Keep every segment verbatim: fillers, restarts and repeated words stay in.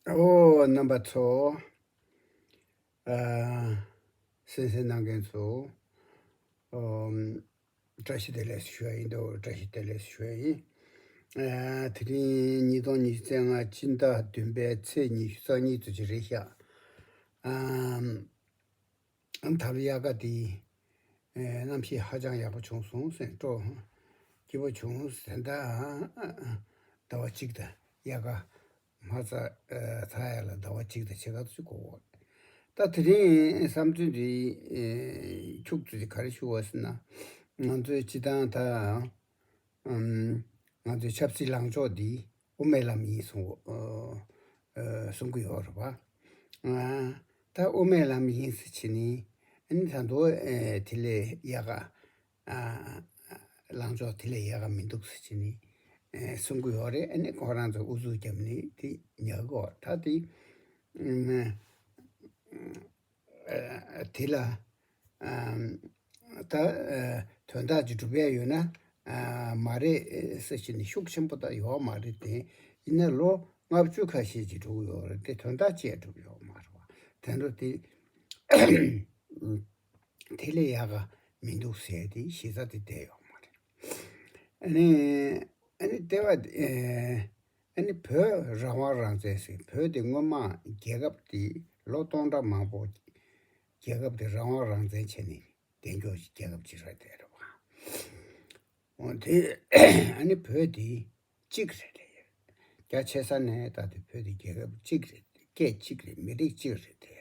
ཨོ། རྣམ་པ་ཚོ། ཨ། གསན་གཟིགས་གནང་མཁན་ཚོ། ཨོ། བཀྲ་ཤིས་བདེ་ལེགས་ཞུ་ཡ་ཡིན་འདུག་བཀྲ་ཤིས་བདེ་ལེགས་ཞུ་ཡ་ཡིན། ཨ། དེ་རིང་ཉིས་སྟོང་ཉི་ཤུ་རྩ་ལྔ་སྤྱི་ཟླ་བདུན་པའི་ཚེས་ཉི་ཤུ་རྩ་གཉིས་ཙམ་ཅིག་རེད་ཤག་ཨམ། ཨམ། ད་རུང་དབྱར་ཁ་འདི། ཨེ། གནམ་གཤིས་ཧ་ཅང་ཡག་པོ་བྱུང་སོང་ཟེར། སྤྲོ་སྐྱིད་པོ་བྱུང་ཟེར། ད་ཟླ་བ་གཅིག་དང་དབྱར་ཁ་མ་ཚར། ཨེ། ཚར་ཡ་ལ་ཟླ་བ་གཅིག་དང་ཕྱེད་ཀ་ཙམ་འགོར་བ་རེད། ད་དེ་རིང་བསམ་ཚུལ་འདི། ཨེ། འཁྱུག་ཚུལ་འདི་ག་རེ་ཞུ་བ་ཟེར་ན། ང་ཚོའི་སྤྱི་བཏང་ད། ཨམ། ང་ཚོའི་ཆབ་སྲིད་ལངས་ཕྱོགས་འདི་དབུ་མའི་ལམ་ཡིན་གསུང་གོ་ཨ། ཨ། གསུང་གི་ཡོད་རེད་པ། ཨ། ད་དབུ་མའི་ལམ་ཡིན་ཟེར་བྱས་ནས། ཨ་ནི་ད་དུང་། ཨེ། དེ་ལས་ཡག་ག་ཨ། ལངས་ཕྱོགས་དེ་ལས་ཡག་ག་མི་འདུག་ཟེར་བྱས་ནས། ཨེ། གསུང་གི་ཡོད་རེད། ཨ་ནི་ཁོ་རང་ཚོ་ཨུ་ཚུགས་བརྒྱབ་ནས་དེ་ཉར་གི་ཡོད་རེད། ད་དེ། ཨ། དེ་ལ། ཨ། ད། ཨ། དོན་དག་ཅིག་སྒྲུབ་ཡ་ཡོད་ན། ཨ། མ་རེད་ཟེར་བྱས་ནས་ཤུགས་ཆེན་པོ་ད་ཡོད་མ་རེད་དེ། ཡིན་ན་ལོ་ལྔ་བཅུ་ཁ་ཤས་ཅིག་འགྲོ་གི་ཡོད་རེད་དེ། དོན་དག་ཅིག་སྒྲུབ་ཡོད་མ་རེད་པ། དེ་འདྲ་དེ། དེ་ལས་ཡག་ག་མི་འདུག་ཟེར་ཏེ་གཞི་རྩ་དེ་བསྡད་ཡོད་མ་རེད། ཨ་ནི། ཨ་ནི་ལྟེ་བ། ཨེ། ཨ་ནི་བོད་རང་དབང་རང་བཙན་ཟེར། བོད་དེ་སྔོན་མ་རྒྱལ་ཁབ་དེ་ལོ་སྟོང་ཕྲག་མང་པོ་རྒྱལ་ཁབ་དེ་རང་དབང་རང་བཙན་བྱས་ནས་བསྡད་མགྱོགས་ཀྱི་རྒྱལ་ཁབ་ཅིག་རེད་དེ་རེད་པ། འོ་དེ། ཨ་ནི་བོད་དེ་གཅིག་རེད་དེ། རྒྱ་ཆེ་ས་ནས་ད་དེ་བོད་དེ་རྒྱལ་ཁབ་གཅིག་རེད། སྐད་གཅིག་རེད། མི་རིགས་གཅིག་རེད་དེ།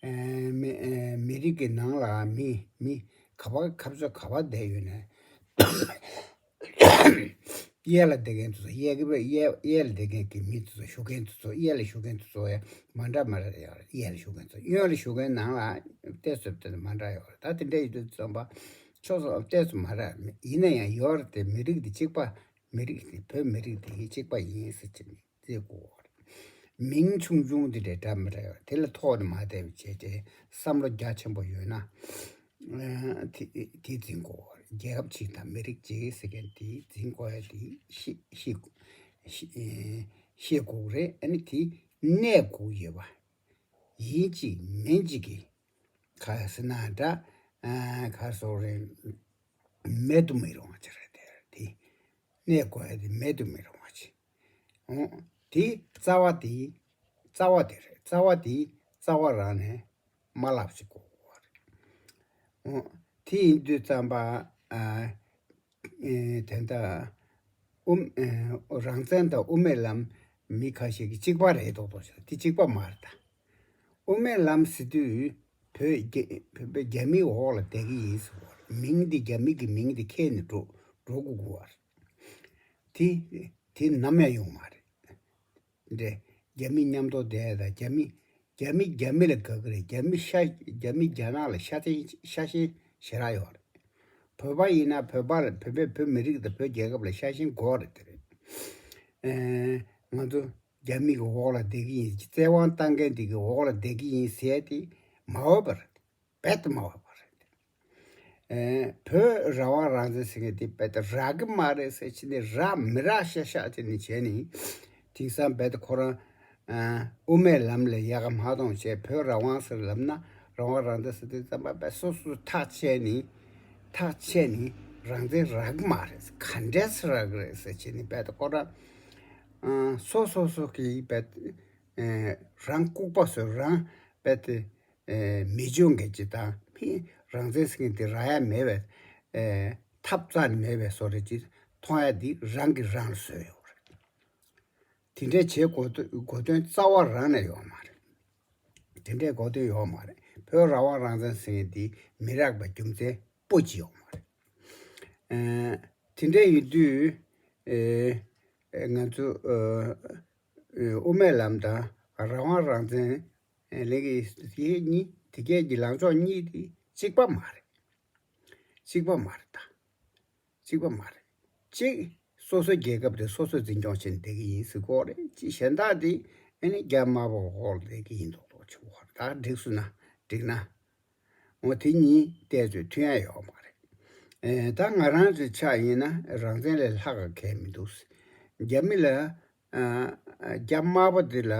ཨེ། མི། ཨེ། མི་རིགས་ཀྱི་ནང་ལ་མི། མི་ག་པར་ཁ་ཕྱོགས་ག་པར་བསྡད་ཡོད་ན། གཡས་ལ་བསྡད་མཁན་དེ་ཚོ་གཡས་ཀྱི་བ། གཡས། གཡས་ལ་བསྡད་མཁན་གྱི་མི་དེ་ཚོ། བཞུགས་མཁན་དེ་ཚོ། གཡས་ལ་བཞུགས་མཁན་དེ་ཚོ་ཡང་མ་འདྲ་མ་འདྲ་ཡོད་རེད། གཡས་ལ་བཞུགས་མཁན་ཚོ། གཡོན་ལ་བཞུགས་མཁན་ནང་ལ་ཏོག་ཙམ་ཏོག་ཙམ་མ་འདྲ་ཡོད་རེད། ད་དེ་འདྲ་ཡོད་དུས་ཙམ་པ་ཕྱོགས་སོ་ཏོག་ཙམ་མ་འདྲ། ཡིན་ན་ཡང་ཡོད་རེད་དེ། མི་རིགས་དེ་གཅིག་པ། མི་རིགས་དེ། བོད་མི་རིགས་དེ་གཅིག་པ་ཡིན་ཟེར་བྱས་ནས་བརྩི་དགོས་རེད། མིང་ཆུང་ཆུང་དེ་འདྲ་འདྲ་མི་འདྲ་ཡོད། དེ་ལ་ཐོག་ནས་མ་བསྡད་པ་བྱས་ཏེ་བསམ་བློ་རྒྱ་ཆེན་པོ་ཡོད་ན། ཨ། དེ། དེ་འཛིན་དགོས་རེད། རྒྱལ་ཁབ་གཅིག་དང་མི་རིགས་གཅིག་ཟེར་མཁན་དེ་འཛིན་དགོས་ཡ་དེ་ཤེས། ཤེས། ཤེས། ཤེས་དགོས་རེད། ཨ་ནི་དེ་གནས་དགོས་ཡོད་པ། ཡིན་གཅིག་མིན་གཅིག་གི། ག་རེ་ཟེར་ན་འདྲ། ཨ། ག་རེ་ཟེར་དགོས་རེད། མེད་དུ་མི་རུང་བ་ཅིག་རེད་དེ། དེ་གནས་དགོས་ཡ་དེ་མེད་དུ་མི་རུང་བ་ཅིག་འོ། དེ་རྩ་བ་དེ། རྩ་བ་དེ་རེད། རྩ་བ་དེ་རྩ་བ་རང་ནས་མ་བརླག་ཅིག་དགོས་པ་རེད། འོ། དེ་ཡིན་དུས་ཙམ་པ། ཨ། ཨེ། དེ་འདྲ། དབུ། ཨེ། རང་བཙན་དང་དབུ་མའི་ལམ་མི་ཁ་ཤས་ཀྱིས་གཅིག་པ་རེད་མདོག་མདོག་བྱས། དེ་གཅིག་པ་མ་རེད་ད། དབུ་མའི་ལམ་ཟེར་དུས་བོད་རྒྱ། བོད་པའི་རྒྱ་མིའི་འོག་ལ་བསྡད་ཀྱི་ཡིན་ཟེར་བ་རེད། མིང་འདི་རྒྱ་མི་གི་མིང་འདི་ཁྱེར་ནས་འགྲོ། འགྲོ་དགོས་དགོས་པ་རེད། དེ། དེ་ནམ་ཡང་ཡོང་མ་རེད། འདྲེ། རྒྱ་མི་མཉམ་དུ་བསྡད་དང་། རྒྱ་མི། རྒྱ་མི་རྒྱ་མི་ལ་དགའ་གི་རེད། རྒྱ་མི་ཤ། རྒྱ་མི་རྒྱ་ནག་ལ་ཤ་ཞེན། ཤ་ཞེན་ཞེ་དྲག་ཡོད་རེད། བོད་པ་ཡིན་ན་བོད་པ་ལ། བོད་པའི། བོད་མི་རིགས་དང་བོད་རྒྱལ་ཁབ་ལ་ཤ་ཞེན་དགོས་རེད་དེ་རེད། ཨེ། ང་ཚོ་རྒྱ་མི་གི་འོག་ལ་བསྡད་ཀྱི་ཡིན། བཙན་དབང་བཏང་མཁན་དེ་གི་འོག་ལ་བསྡད་ཀྱི་ཡིན་ཟེར་དེ་མ་འོས་པ་རེད། རྦད་དེ་མ་འོས་པ་རེད། ཨེ། བོད་རང་དབང་རང་བཙན་ཟེར་མཁན་དེ་རྦད་དེ་རག་གི་མ་རེད་ཟེར་བྱས་ནས། རག་མི་རག་ཤ་ཤ་བྱས་ནས་བྱས་ནས། དེང་སང་རྦད་དེ་ཁོ་རང་། ཨ། དབུ་མའི་ལམ་ལ་ཡག་ག་མ་གཏོང་བྱས། བོད་རང་དབང་ཟེར་ལབ་ན། རང་དབང་རང་བཙན་ཟེར་དུས་ཙམ་པ་རྦད་སོ་སོ་ཐག་བཅད་ནས། ཐག་བཅད་ནས་རང་བཙན་རག་གི་མ་རེད། ག་འདྲས་རག་གི་རེད་ཟེར་བྱས་ནས་རྦད་དེ་ཁོ་རང་། ཨ། སོ་སོ་སོ་གི་རྦད་དེ། ཨེ། རང་ལྐུགས་པ་བཟོས། རང་རྦད་དེ། ཨེ། མི་འཇོན་མཁན་ཅིག་དང་། མི་རང་བཙན་ཟེར་མཁན་དེ་རག་ཡ་མེད་པའི། ཨེ། ཐབས་རྩ་ནས་མེད་པའི་བཟོ་འདྲ་ཅིག་མཐོང་ཡ་འདི་རང་གིས་རང་ལ་བཟོས་ཡོད་རེད། དེ་འདྲའི་བྱེད་དགོས་དོན། དགོས་དོན་རྩ་བ་རང་ནས་ཡོད་མ་རེད། དེ་འདྲའི་དགོས་དོན་ཡོད་མ་རེད། བོད་རང་དབང་རང་བཙན་ཟེར་མཁན་དེ་མི་རག་པའི་རྒྱུ་མཚན་སྤུ་ཅིག་ཡོད་མ་རེད། ཨེ། དེ་འདྲ་ཡིན་དུས། ཨེ། ང་ཚོ། ཨ། དབུ་མའི་ལམ་དང་རང་དབང་རང་བཙན་ལབ་མཁན་དེ་གཉིས། དེ་གའི་གི་ལངས་ཕྱོགས་གཉིས་དེ་གཅིག་པ་མ་རེད། གཅིག་པ་མ་རེད་ད། གཅིག་པ་མ་རེད། གཅིག་སོ་སོའི་རྒྱལ་ཁབ་དེ་སོ་སོས་འཛིན་སྐྱོང་བྱས་ནས་བསྡད་ཀྱི་ཡིན་ཟེར་གྱི་ཡོད་རེད། གཅིག་གཞན་དག་དེ་ཨ་ནི་རྒྱ་དམར་པོའི་འོག་ལ་བསྡད་ཀྱི་ཡིན་མདོག་མདོག་བྱེད་ཀྱི་ཡོད་རེད། ད་འགྲིག་སོང་ན་འགྲིག་ན། འོ། དེ་གཉིས་བལྟས་ཚོད་མཐུན་ཡ་ཡོད་མ་རེད། ཨེ། ད་ང་རང་ཚོའི་ཆ་ཡིན་ན་རང་བཙན་ལས་ལྷག་ག་གང་ཡང་མི་འདུག། རྒྱ་མི་ལ། ཨ། རྒྱ་དམར་པོ་འདི་ལ་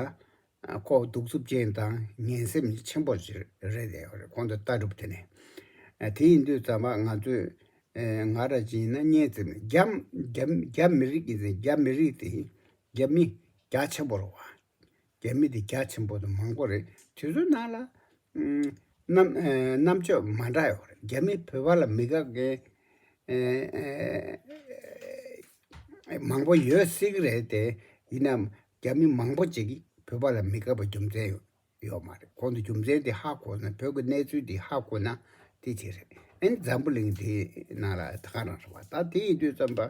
ཁོ་གདུག་རྩུབ་ཅན་དང་ངན་སེམས་ཆེན་པོ་ཞིག་རེད་དེ་ཁོང་ཚོ་ལྟ་གྲུབ་དེ་ནས། དེ་ཡིན་དུས་ཙམ་པ་ང་ཚོས་ང་ར་ཅིག་ཡིན་ན་བརྙས་ཚིམ་རྒྱ་རྒྱ་རྒྱ་མི་རིགས་ཡིན་ཟེར། རྒྱ་མི་རིགས་དེ་རྒྱ་མི་རྒྱ་ཆེན་པོ་རེད་བ། རྒྱ་མི་དེ་རྒྱ་ཆེན་པོ་དང་མང་པོ་རེད། དུས་ཚོད་ནང་ལ་ཨུམ་རྣམ་ཨེ་རྣམ་དཔྱོད་མ་འདྲ་ཡོད་རེད། རྒྱ་མི་བོད་པ་ལ་མི་དགའ་མཁན་ཨེ་ཨེ་མང་པོ་ཡོད་སྲིད་ཀྱི་རེད་དེ། ཡིན་ནའང་རྒྱ་མི་མང་པོ་ཅིག་གིས་བོད་པ་ལ་མི་དགའ་བའི་རྒྱུ་མཚན་ཡོད་ཡོད་མ་རེད། ཁོང་ཚོ་རྒྱུ་མཚན་དེ་ཧ་གོ་ན། བོད་ཀྱི་གནས་ཚུལ་དེ་ཧ་གོ་ན་དེ་བྱེད་རེད། ཨ་ནི་འཛམ་བུ་གླིང་དེ་ནང་ལ་ད་ག་རང་རེད་བ། ད་དེ་ཡིན་དུས་ཙམ་པ་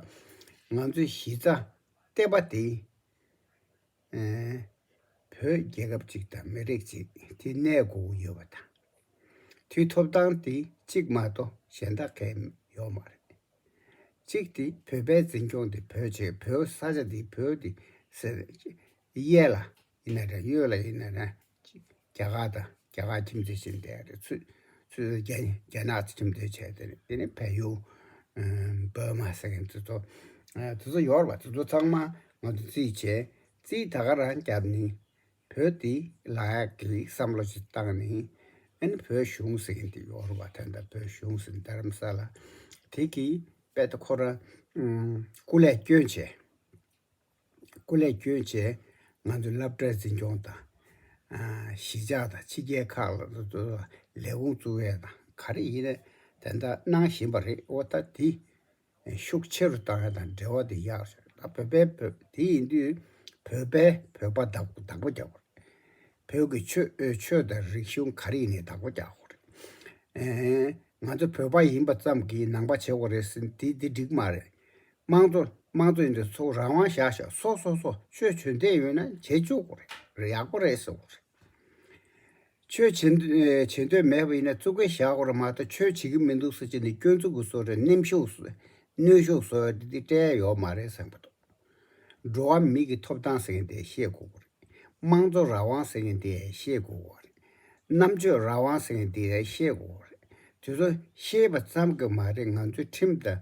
ང་ཚོའི་གཞི་རྩ་བརྟན་པ་དེ། ཨེ། བོད་རྒྱལ་ཁབ་ཅིག་དང་མི་རིགས་ཅིག་དེ་གནས་དགོས་ཀྱི་ཡོད་པ་དང་། དེའི་ཐོབ་ཐང་དེ་གཅིག་མ་གཏོགས་གཞན་དག་གས་ཡོད་མ་རེད། གཅིག་དེ་བོད་པའི་འཛིན་སྐྱོང་དེ་བོད་ཆེ། བོད་ས་ཆ་དེ་བོད་དེ་ཟེར། གཡས་ལ་ཡིན་ན་རེད། གཡོན་ལ་ཡིན་ན་རེད། རྒྱ་གར་དང་རྒྱ་གར་ཁྱིམ་མཚེས་བྱས་བསྡད་རེད། ཚུར་ཚུར་རྒྱ་རྒྱ་ནག་ཁྱིམ་མཚེས་བྱས་ཏེ་རེད། དེ་ནས་བལ་ཡུལ། ཨམ། འབར་མ་ཟེར་མཁན་དེ་ཚོ། ཨ། དེ་ཚོ་ཡོད་རེད་པ། དེ་ཚོ་ཚང་མ་ང་ཚོ་རྩིས་བྱས། རྩིས་ད་ག་རང་བརྒྱབ་ནས་བོད་དེ་ལ་ཡག་གི་བསམ་བློ་ཞིག་བཏང་ནས། ཨ་ནི་བོད་གཞུང་ཟེར་མཁན་དེ་ཡོད་རེད་པ། ད་ལྟ་བོད་གཞུང་ཟེར་རྡ་རམ་ས་ལ་དེ་གིས་དཔེ་ད་ཁོ་རང་ཨམ། སྐུ་ལས་བསྐྱོན་བྱས། སྐུ་ལས་བསྐྱོན་བྱས། ང་ཚོའི་སློབ་གྲྭའི་འཛིན་སྐྱོང་དང་། ཨ། གཞིས་ཆགས་དང་ཕྱི་རྒྱལ་ཁག་ལ་ལས་ཁུངས་བཙུགས་ཡས་དང་ག་རེ་ཡིན་ནའི་དེ་འདྲ་གནང་བཞིན་པ་རེད། འོ་ད་དེ་ཤུགས་ཆེ་རུ་བཏང་ཡས་དང་འབྲེལ་བ་དེ་ཡག་ཤོས་ད་བོད་པའི་བོད་དེ་ཡིན་དུས་བོད་པའི་བོད་པ་བདག་བདག་པོ་རྒྱག་དགོས་རེད། བོད་ཀྱི་ཆོས་ཆོས་དང་རིག་གཞུང་ག་རེ་ཡིན་ནའི་བདག་པོ་རྒྱག་དགོས་རེད། ཨེ། ང་ཚོ་བོད་པ་ཡིན་པ་ཙམ་གྱིས་ནང་པ་བྱེད་དགོས་རེད་ཟེར་འདི་འདི་འགྲིག་མ་རེད། དམངས་གཙོ་དམངས་གཙོ་ཡིན་དུས་ཚོ་རང་དབང་བཞག་བཞག་སོ་སོ་སོ་ཆོས་བྱེད་འདོད་ཡོད་ན་བྱེད་བཅུག་དགོས་རེད། ཡག་པོ་རེད་ཟེར་དགོས་རེད། ཆོས་བྱེད་འདོད་བྱེད་འདོད་མེད་པ་ཡིན་ན་བཙུགས་སྐད་བཞག་དགོས་རེད་མ་གཏོགས། ཆོས་བྱེད་ཀྱི་མི་འདུག་ཟེར་བྱས་ནས་སྐྱོན་འཛུགས་ཀྱི་བཟོ་འདྲ། གནོན་ཤུགས་བཟོ་གནོན་ཤུགས་བཟོ་ཡ་འདི་འདི་སྤྲད་ཡ་ཡོད་མ་རེད་བསམ་གྱི་འདུག་འགྲོ་བ་མི་གི་ཐོབ་ཐང་ཟེར་མཁན་དེ་ཤེས་དགོས་ཀྱི་རེད། དམངས་གཙོ་རང་དབང་ཟེར་མཁན་དེ་ཤེས་དགོས་ཀྱི་རེད། རྣམ་དཔྱོད་རང་དབང་ཟེར་མཁན་དེ་ཤེས་དགོས་ཀྱི་རེད། དེ་ཚོ་ཤེས་པ་ཙམ་གྱིས་མ་རེད། ང་ཚོའི་ཁྲིམས་དང་།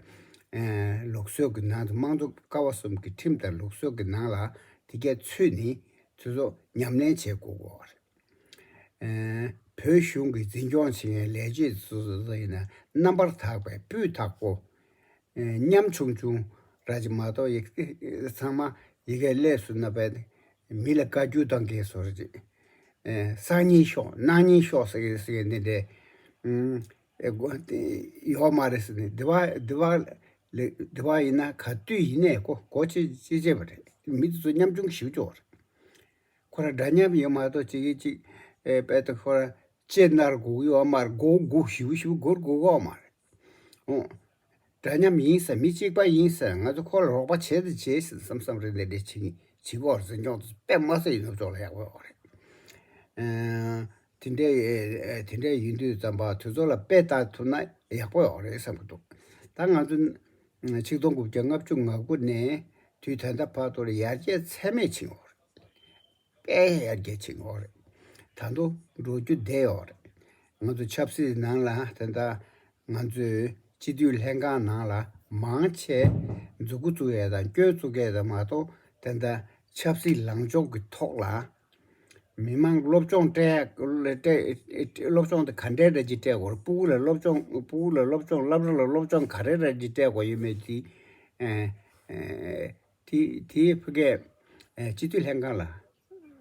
ཨེ། ལུགས་སྲོལ་གྱི་ནང་དུ། དམངས་གཙོ་ཀ་བ་གསུམ་གྱི་ཁྲིམས་དང་ལུགས་སྲོལ་གྱི་ནང་ལ་དེ་གས་ཚུད་ནས་དེ་ཚོ་ཉམས་ལེན་བྱེད་དགོས་ཀྱི་རེད། ཨེ། བོད་གཞུང་གི་འཛིན་སྐྱོང་བྱེད་མཁན་ལས་བྱེད་ཚོ་ཚོ་ཡིན་ན་རྣམ་པར་དག་པའི་སྤུས་དག་པོ། ཨེ། ཉམ་ཆུང་ཆུང་ར་ཅིག་མ་གཏོགས། ཡི་ཚང་མ་ཡི་གེ་ལས་སུ་ན་པའི་མི་ལ་བཀའ་བཀྱོན་བཏང་མཁན་བཟོ་འདྲ་ཅིག་ཨེ། སང་ཉིན་ཤོག་གནངས་ཉིན་ཤོག་ཟེར་གི་ཟེར་གི་འདི་འདྲའི། ཨུམ། ཨེ། གོ་དེ་ཡོད་མ་རེད་ཟེར་ནས། འདི་བ་འདི་བ་ལས་འདི་བ་ཡིན་ན་ག་དུས་ཡིན་ནའི་གོ་གོ་ཅི་ཅི་བྱེད་པ་རེད། མི་དེ་ཚོ་ཉམ་ཆུང་ཞིག་ཅོག་རེད། ཁོ་རང་འདྲ་མཉམ་ཡོད་མ་གཏོགས་གཅིག་གིས་གཅིག་ཨེ། དཔེ་ད་ཁོ་རང་ལྕེ་ནར་སྒུག་ཡོད་མ་རེད། མགོ་སྒུག་ཞིབ་ཞིབ་སྒུར་སྒུག་ཡོད་མ་རེད། འོ། འདྲ་མཉམ་ཡིན་ས། མི་གཅིག་པ་ཡིན་ས། ང་ཚོ་ཁོ་ལ་རོགས་པ་བྱེད་དང་བྱེད་ཟེར་བསམ་བསམ་རེ་འདྲ་འདྲ་བྱེད་ཀྱི་བྱེད་ཀྱི་ཡོད་རེད། འཛིན་སྐྱོང་དེ་དཔེ་མ་སྲིད་ཡིན་ནོ་ཅོག་ལ་ཡག་པོ་ཡོད་རེད། ཨ། དེ་འདྲའི་ཨེ། དེ་འདྲའི་ཡིན་དུས་ཙམ་པ་དེ་ཚོ་ལ་དཔེ་ལྟ་ཐུབ་ན་ཡག་པོ་ཡོད་རེད་བསམ་གྱི་འདུག་ད་ང་ཚོ་ཆིག་སྟོང་དགུ་བརྒྱ་ལྔ་བཅུ་ང་དགུ་ནས་དུས་ད་ལྟ་བར་དུ་ལ་ཡར་རྒྱས་ཚད་མེད་ཕྱིན་ཡོད་རེད། དཔེ་ཡར་རྒྱས་ཕྱིན་ཡོད་རེད། ད་དུང་འགྲོ་རྒྱུ་བསྡད་ཡོད་རེད། ང་ཚོ་ཆབ་སྲིད་ནང་ལ་ད་ལྟ་ང་ཚོའི་སྤྱི་འཐུས་ལྷན་ཁང་ནང་ལ་མང་ཆེ་མཛུ་གུ་བཙུགས་ཡས་དང་སྐྱོན་བཙུགས་ཡས་དང་མ་གཏོགས། ད་ལྟ་ཆབ་སྲིད་ལངས་ཕྱོགས་ཀྱི་ཐོག་ལ་མི་མང་སློབ་སྦྱོང་སྤྲད་སྤྲད་སློབ་སྦྱོང་དེ་ག་འདྲའི་འདྲ་ཅིག་སྤྲད་དགོས་རེད། སྤུ་གུ་ལ་སློབ་སྦྱོང་སྤུ་གུ་ལ་སློབ་སྦྱོང་སློབ་གྲྭ་ལ་སློབ་སྦྱོང་ག་རེ་འདྲ་ཅིག་སྤྲད་དགོས་ཡོད་མེད་དེ། ཨེ། ཨེ། དེ་དེའི་ཕ་གིའི་སྤྱི་འཐུས་ལྷན་ཁང་ལ་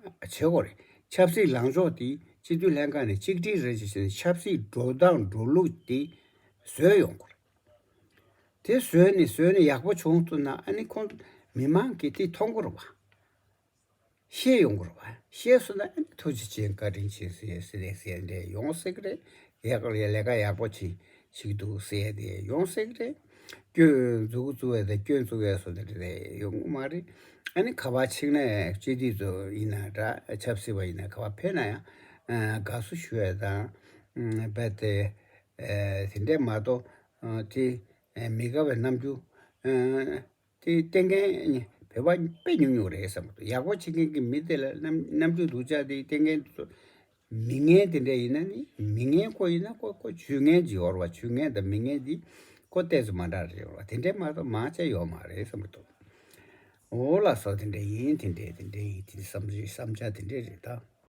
བྱེད་དགོས་རེད། ཆབ་སྲིད་ལངས་ཕྱོགས་དེ་སྤྱི་འཐུས་ལྷན་ཁང་ནས་གཅིག་སྒྲིལ་རེ་བྱས་ནས་ཆབ་སྲིད་འགྲོ་སྟངས་འགྲོ་ལུགས་དེ་བཟོས་ཡོང་དགོས་རེད། དེ་བཟོས་ནས་བཟོས་ནས་ཡག་པོ་བྱུང་ཐུབ་ན། ཨ་ནི་ཁོང་མི་མང་གིས་དེ་མཐོང་གི་རེད་བ། ཤེས་ཡོང་གི་རེད་བ། ཤེས་སོང་ན་ཨ་ནི་ཐུགས་རྗེ་ཆེ། བཀའ་དྲིན་ཆེ་ཟེར་ཟེར་ཟེར་འདྲ་ཡོང་སྲིད་ཀྱི་རེད། ཡག་ལས་ཀ་ཡག་པོ་བྱེད་བྱེད་འདུག་ཟེར་དེ་ཡོང་སྲིད་ཀྱི་རེད། སྐྱོན་མཛུ་གུ་བཙུགས་ཡས་དང་སྐྱོན་བཙུགས་ཡས་སོགས་དེ་འདྲ་ཡོང་གི་མ་རེད། ཨ་ནི་ག་པར་ཕྱིན་ན་སྤྱི་འཐུས་ཚོ་ཡིན་ན་འདྲ། ཆབ་སྲིད་པ་ཡིན་ན་ག་པར་ཕེབས་ན་ཡང་དགའ་བསུ་ཞུ་ཡས་དང་། རྦད་དེ་དེ་འདྲས་མ་གཏོགས་དེ་མི་དགའ་བའི་རྣམ་འགྱུར་དེ་བསྟན་མཁན་བོད་པ་དཔེ་ཉུང་ཉུང་རེད་བསམ་གྱི་འདུག་ཡག་པོ་བྱེད་མཁན་གྱི་མི་དེ་ལ་རྣམ་རྣམ་འགྱུར་སྡུག་ཅག་དེ་བསྟན་མཁན་དེ་ཚོ། མི་ངན་དེ་འདྲ་ཡིན་ན་ནི་མི་ངན་ཁོ་ཡིན་ན་ཁོ་ཁོ་ཇུས་ངན་ཅིག་ཡོད་རེད་བ། ཇུས་ངན་དང་མི་ངན་དེ་ཁོ་ཏོག་ཙམ་མ་འདྲ་རེད་བ། དེ་འདྲས་མ་གཏོགས་མང་ཆེ་ཡོད་མ་རེད་བསམ་གྱི་འདུག་འོ་ལགས་སོ། དེ་འདྲ་ཡིན། དེ་འདྲ་དེ་འདྲ་ཡིན། དེ་བསམ་བསམ་འཆར་དེ་འདྲ་རེད་ད།